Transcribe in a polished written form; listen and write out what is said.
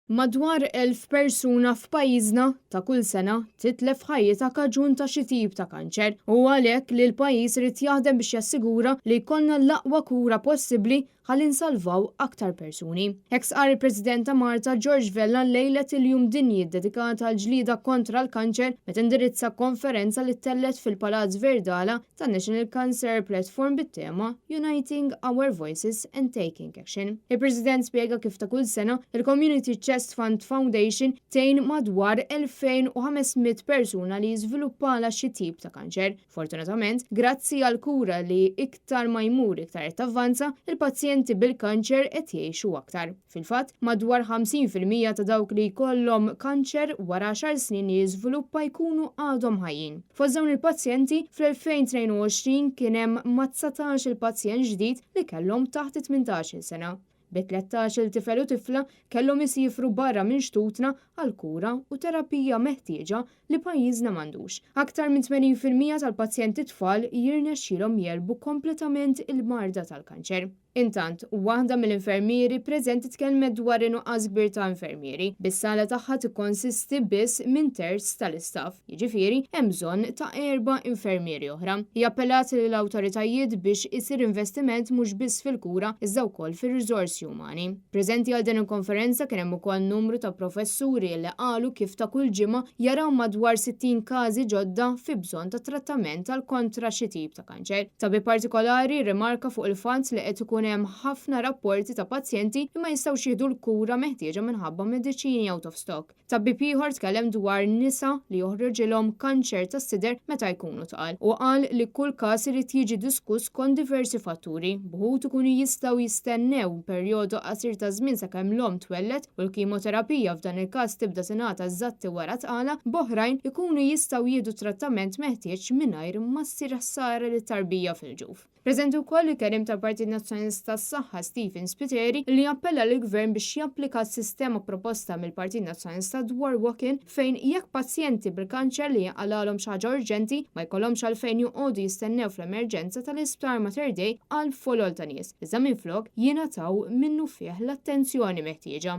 Madwar 1,000 persuna f'pajjiżna ta' kull sena titlef ħajjitha kaġun ta' xi tip ta' kanċer. U għalhekk li l-pajjiż irid jaħdem biex jassigura li jkollna l-aqwa kura possibbli ħalli nsalvaw aktar persuni. Hekk stqarr il-President ta' Malta George Vella lejlet il-Jum Dinji ddedikat għall-ġlieda kontra l-kanċer meta indirizza konferenza li ttellgħet fil-Palazz Verdala tan-National Cancer Platform bit-tema Uniting Our Voices and Taking Action. Il-President spjega kif ta' kull sena il-Community Chest Fund Foundation tgħin madwar 2,500 persuna li jiżviluppalha xi tip ta' kanċer. Fortunatament, grazzi għal kura li iktar ma jmur iktar qed tavvanza, il-pazjenti bil-kanċer qed jgħixu aktar. Fil-fatt, madwar 50% ta' dawk li jkollhom kanċer wara 10 snin li jiżviluppa jkunu għadhom ħajjin. Fost dawn il-pazjenti, fl-2022 kien hemm ma' 19 il-pazjent ġdid li kellhom taħt 18 sena. Bi 13 tifel u tifla kellhom isifru barra minn xtutna għal kura u terapija meħtieġa li pajjiżna m'għandux. Aktar minn 80% tal-pazjenti tfal jirnexxilhom jegħlbu kompletament il-marda tal-kanċer. Intant, waħda mill-infermieri preżenti tkellmet dwar in-nuqqas kbir ta' infermieri. Bis-sala tagħha tikkonsisti biss minn terz tal-istaff. Jiġifieri hemm bżonn ta' erba' infermieri oħra. Hija appellat lill-awtoritajiet biex isir investiment mhux biss fil-kura iżda wkoll fir-riżorsi umani. Preżenti għal din il-konferenza kien hemm ukoll numru ta' professuri li qalu kif ta' kull ġimgħa jaraw madwar 60 każi ġodda fi bżonn ta' trattament għal kontra xi tip ta' kanċer. Tabib partikolari rimarka fuq il-fatt li qed ikun hemm ħafna rapporti ta' pazjenti li ma jistgħux jieħdu l-kura meħtieġa minħabba mediċini out of stock. Tabib ieħor tkellem dwar nisa li joħroġilhom kanċer tas-sider meta jkunu tqal u qal li kull każ irid jiġi diskuss kont diversi fatturi. B'uħud ikunu jistgħu jistennew perjodu qasir ta' żmien sakemm l-omm twelled u l-kimoterapija f'dan il-każ tibda tingħata eżatti wara tqala, b'oħrajn ikunu jistgħu jieħdu trattament meħtieġ mingħajr ma ssir ħsara lit-tarbija fil-ġuf. Preżenti wkoll il-kelliem tal-Partit Nazzjonalista tas-Saħħa Stephen Spiteri li appella lill-Gvern biex japplika s-sistema proposta mill-Partit Nazzjonalista dwar walk-in fejn jekk pazjenti bil-kanċer li jinqalgħalhom xi ħaġa urġenti ma jkollhomx għalfejn joqogħdu jistennew fl-emerġenza tal-Isptar Mater Dei għal folol ta' nies, iżda minflok jingħataw minnufih l-attenzjoni meħtieġa.